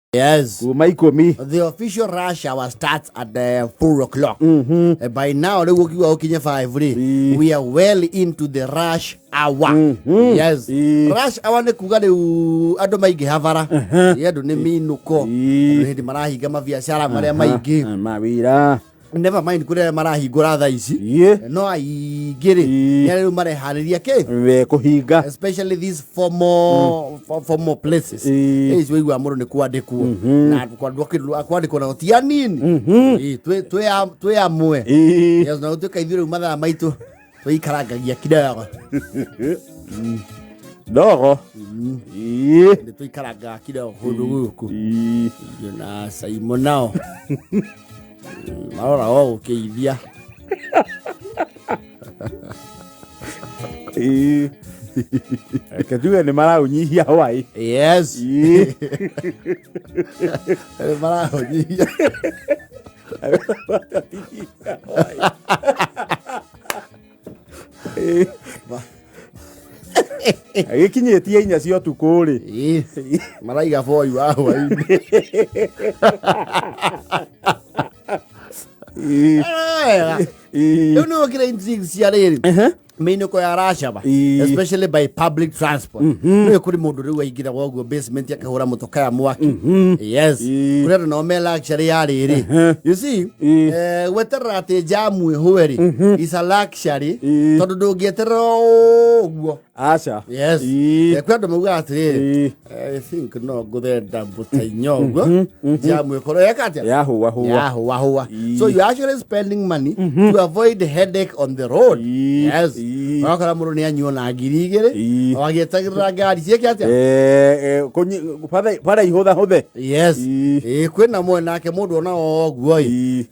Yes. Kuma 10. The official rush hour starts at 4 o'clock. By now, rĩu ũkiuga ũkinye 5 rĩ, we are well into the rush hour. Yes. Rush hour nĩ kuga rĩu andũ maingĩha bara. Ĩ, andũ nĩ minũko. Andũ hĩndĩ marahinga mabiacara marĩa maingĩ. Mawĩra. Never mind kũrĩa marahingũra thaa ici. No aingĩ rĩ, nĩ arĩa rĩu mareharĩria kĩ? We kũhinga. Especially these formal places. Ici waigua mũndũ nĩ kwandĩkwo na kwandĩkwo na ti anini. Twĩ amwe. Yes, na gũtuĩka ithuĩ rĩu mathaa maitũ tũikarangagia kidogo. Ndogo. Nĩ tũikarangaga kidogo kũndũ gũkũ. Na Simon nao marora o gũkĩithia. Reke tuge nĩ maraũnyihia hwaĩ. Yes. Maraũnyihia. Gĩkinyĩtie 4 cia ũtukũ rĩ. Maraiga boi wa hwaĩ-inĩ. Rĩu nĩ ũkĩra intrigue cia rĩrĩ mĩinũko ya racaba, especially by public transport. Nĩ kũrĩ mũndũ rĩu aingĩra ũguo basement akahũra mũtoka ya mwaki. Yes. Kũrĩ andũ nao me luxury ya rĩrĩ, you see, gweterera atĩ jamu ĩhũe rĩ is a luxury, tondũ ndũngĩeterera ũguo. Aca. Yes. Kwĩ andũ maugaga atĩrĩrĩ, I think no ngũthe ndambu ta inya ũguo jamu ĩkorwo yeka atĩa. Yahũa hũa. Yahũa hũa. So you actually spending money to avoid headache on the road. Yes. Wakora mũndũ nĩ anyuo na 2000 o agĩetagĩrĩra ngari ciĩke atĩa. Bara ihũthahũthe. Yes. Ĩ, kwĩna mwe nake mũndũ ona ũguo ĩ,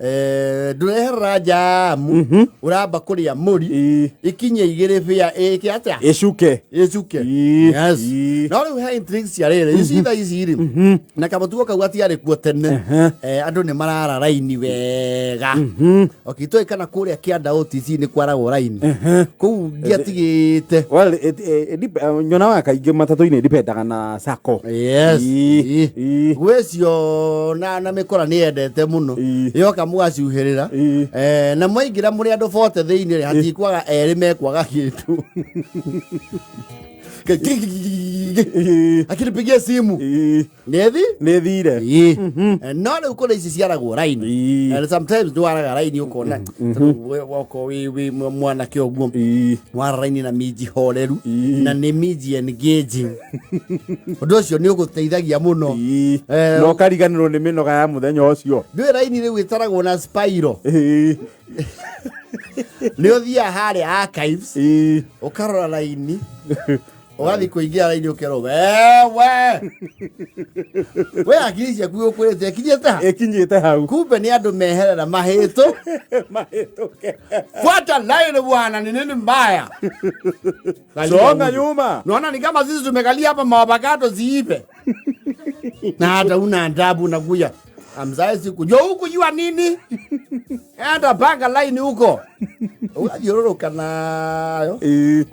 ndũreherera jamu, ũramba kũrĩa mũri ikinye 2 bĩa ĩke atĩa. Ĩcuke. Ĩcuke. Yes. No rĩu he intrigues cia rĩrĩ ici thaa ici rĩ, na kamũtugo kau gatiarĩ kuo tene. Andũ nĩ marara raini wega. Okay, tũĩ kana kũrĩa kĩanda OTC nĩ kwaragwo raini kũu ndiatigĩte. Well, nyonaga kaingĩ matatũ-inĩ ndipendaga na sacco. Yes. Gwĩcio na mĩkora nĩ yendete mũno. Yoka mũgacuhĩrĩra. Na mwaingĩra mũrĩ andũ bote thĩinĩ rĩ, hatikwaga erĩ mekwaga kĩndũ. Akinipigia simu nĩthi. Nĩ thire. No rĩu kũrĩ ici ciaragwo raini. And sometimes ndwaraga raini ũkona tarĩu wokorwo wĩ mwanake ũguo, wara raini na minji horeru na nĩ minji engaging, ũndũ ũcio nĩ ũgũteithagia mũno. Na ũkariganĩrwo nĩ mĩnoga ya mũthenya ũcio. Ndũĩ raini rĩu ĩtaragwo na spiral. Nĩ ũthiaga harĩa archives, ũkarora raini, ũgathiĩ kũingĩra raini ũkerwo wewe we akiri ciaku ũkwĩrĩte ĩkinyĩte ha? Ĩkinyĩte hau. Kumbe nĩ andũ meherera mahĩtũ. Mahĩtũke. Fuata line bwana, ni nini mbaya? Songa nyuma. Naona ni kama sisi tumekalia hapa mawapakato ziipe na hata una adabu, unakuja amzae siku jo huku jua nini, enda panga line huko ũgathiũrũrũka nayo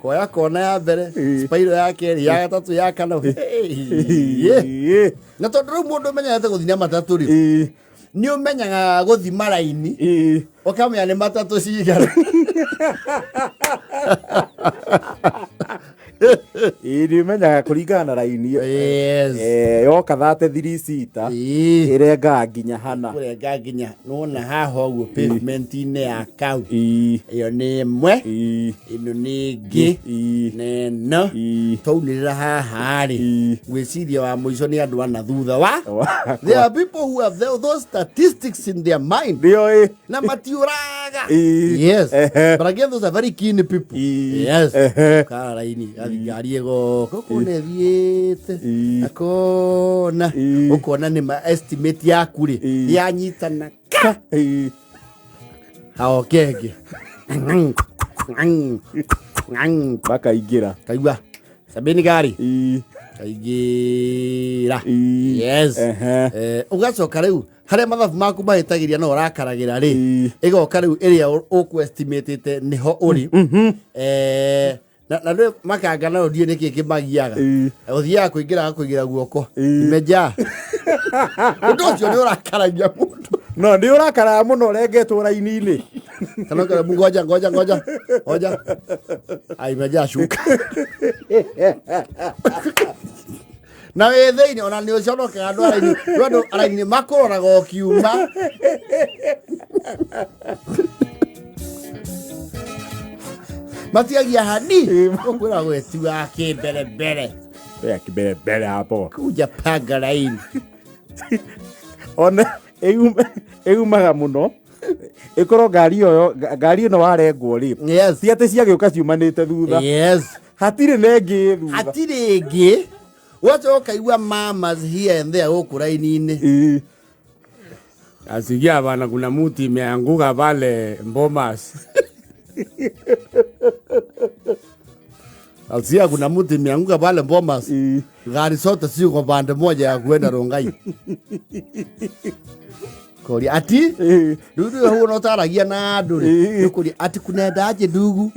koya kona ya mbere, spiral ya kerĩ, ya gatatũ, ya kana. Hey, na tondũ rĩu mũndũ ũmenyerete gũthiĩ na matatũ rĩ, nĩ ũmenyaga gũthima raini, ũkamenya nĩ matatũ cigana. Ĩĩ, nĩ ũmenyaga kũringana na raini. Yes. Yoka 33 cita ĩrengaga nginya hana. Kũrenga nginya nĩwona haha ũguo pavement-inĩ ya kau. Ĩyo nĩ ĩmwe, ĩno nĩ ĩngĩ, na ĩno twaunĩrĩra haha rĩ, gwĩciria wa mũico nĩ andũ ana thutha wa. There are people who have those statistics in their mind. Nĩo ĩ. Na matiũraga. Yes. But again, those are very keen people. Yes. Kara raini gathi ngari ĩgoka ũkona ĩthiĩte akona ũkona nĩ ma estimate yaku rĩ yanyitana ka haoke ĩngĩ. Makaingĩra. Kaigua sabini gari kaingĩra. Yes. Ũgacoka rĩu harĩa mathabu maku mahĩtagĩria no ũrakaragĩra rĩ, ĩgoka rĩu ĩrĩa ũkũ-estimatĩte nĩho ũrĩ. Na rä makanga nayo ndiä nä kä kä magiaga. Ĩĩ. Å thiaga kå ingä ra agakå igä ra guoko. Ĩĩ. Imejaa. Å ndå å cio nä å rakaragia må ndå. No nä å rakaraga må no rengetwo raini-inä. Kana ũkera, ngoja ngoja ngoja ngoja. Ah, imejaa, shuka. Na wĩ thĩinĩ ona nĩ ũconokaga andũ araini rĩu andũ araini makũroraga ũkiuma. Matiagia hani ũkwĩra gwĩtiga kĩmbere mbere. Ya kimbere mbere hapo. Kuja panga laini. Ona ĩumaga mũno ĩkorwo ngari ĩyo ngari ĩno warengwo rĩ, ti atĩ ciagĩũka ciumanĩte thutha. Hatirĩ na ĩngĩ ĩ thutha. Hatirĩ ĩngĩ wacoka ũkaigua mamas here and there gũkũ raini-inĩ. Ĩĩ. Asikia bana, kuna muti imeanguka pale Mbomas. Alsia kuna mti imeanguka pale Bomas. Ĩĩ. Gari zote ziko pande moja ya kuenda Rongai. Kori ati Ĩĩ. ndugu huo notaragia na andu ri. Ĩĩ. Kori ati kunaendaje ndugu?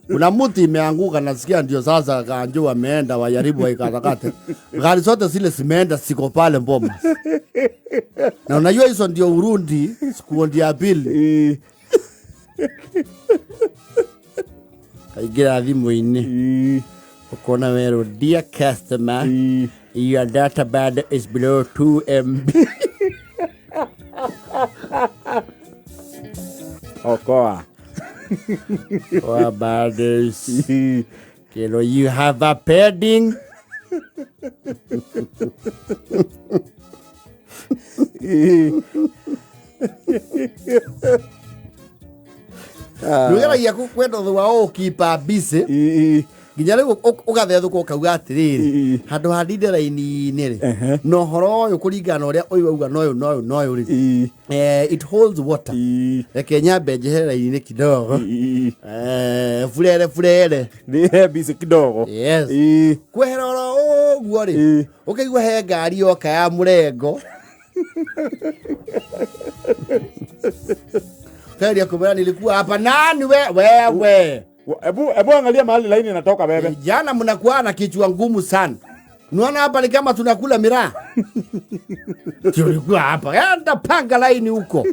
Kuna mti imeanguka nasikia ndio sasa kanjo wameenda wajaribu waikatakate. Gari zote zile zimeenda ziko pale Bomas. Na unajua hizo ndio Urundi siku ndio ya pili. Ĩĩ. Kaingira thimũ-inĩ Ĩĩ. ukona werũ, "Dear customer, Ĩĩ. your data band is below 2 MB." Okoa. What about this? Ĩĩ. Kilo, you have a pending. Ĩĩ. Nĩũgeragia kwenda ũthũ wa ũkipa busy Ĩĩ. nginya rĩu ũgathethũka ũkauga atĩrĩrĩ, Ĩĩ. handũ ha ndinde raini-inĩ rĩ, Ehe. na ũhoro ũyũ kũringana na ũrĩa ũyũ auga na ũyũ na ũyũ na ũyũ rĩ, Ĩĩ. it holds water. Ĩĩ. Reke nyambe njehere raini-inĩ kidogo. Ĩĩ. Furere furere. Nĩ he busy kidogo. Yes. Ĩĩ. Kwehera oro ũguo rĩ, Ĩĩ. ũkaigua he ngari yoka ya mũrengo kageria kumwĩra nilikuwa hapa nani we wewe. Hebu angalia mahali laini inatoka wewe. Jana mnakuwa na kichwa ngumu sana. Unaona hapa ni kama tunakula miraa. Tulikuwa hapa. Enda panga laini huko.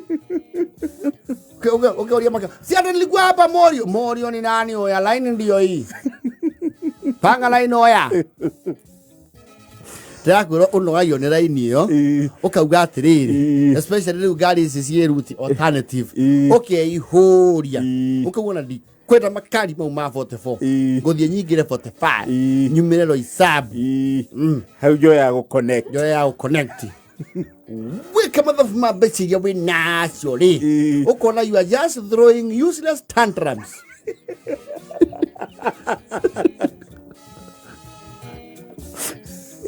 Uke maka. Si hata nilikuwa hapa Morio. Morio ni nani oya? Laini ndio hii. Panga laini oya. Ndĩrakwĩra ũnogagio nĩ raini ĩyo. Ĩĩ. Ũkauga atĩrĩrĩ, Ĩĩ. especially rĩu ngari ici ciĩ route alternative. Ĩĩ. Ũkeihũria. Ĩĩ. Ũkauga na ndikwenda makari mau ma 44. Ĩĩ. Ngũthiĩ nyingĩre 45. Ĩĩ. Nyumĩre Roysambu. Ĩĩ. Hau njoya gũconnect. Njoya ya gũconnect. Wĩke mathabu ma mbeca iria wĩ nacio rĩ. Ĩĩ. Ũkona you are just throwing useless tantrums.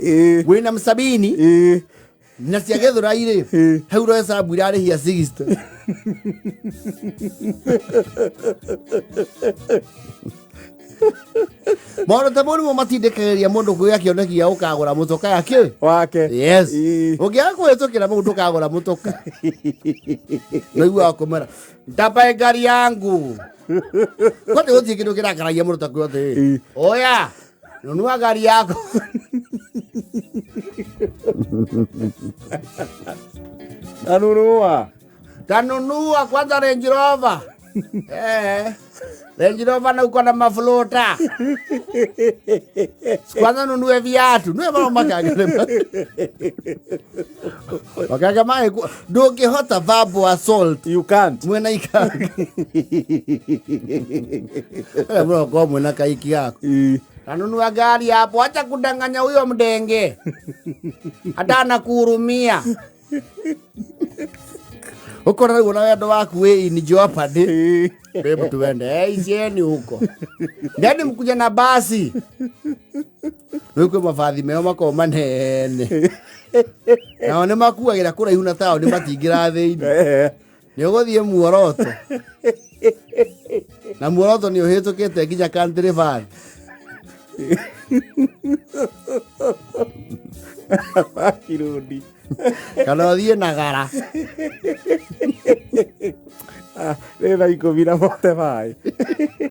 Ĩĩ. Wĩna msabini Ĩĩ. na cia Gĩthũrai rĩ, Ĩĩ. hau Roysambu irarĩhia 60. Maũndũ ta mau nĩmo matindĩkagĩrĩria mũndũ kũgĩa kĩoneki gĩa gũkagũra mũtoka ya kĩ? Wake. Yes. Ĩĩ. Ũngĩaga kũhĩtũkĩra mau ndũkagũra mũtoka. Naiguaga kũmera ndabae ngari yangu. Kwani gũtirĩ kĩndũ kĩrakaragia mũndũ ta kuga atĩrĩrĩ, Ĩĩ. oya nunua ngari yako. Anunua. Tanunua kwanza Range Rover. Range Rover na uko na maflota. Kwanza nunue viatu. Nue mama makagere. Makaga mae ndũngĩhota verbal assault You can't. mwena ikanga. Mũroko mwena kaiki gako. Ĩĩ. Tanunua gari hapo, acha kudanganya huyo mdenge. Hata anakuhurumia. Ukona rĩu ona wendo waku wĩ in jeopardy. Ĩĩ. Hebu tuende. Isheni huko. Ndani mkuja na basi. Rĩu kwĩ mabathi meo makoragwo manene. Nao nĩ makuagĩra kũraihu na taũni matingĩra thĩinĩ. Eh. Nĩ ũgũthiĩ muoroto. Na muoroto nĩ ũhĩtũkĩte nginya Country Valley. Wakirundi. Kana ũthiĩ Nagara. Nĩ thaa 10 na 45.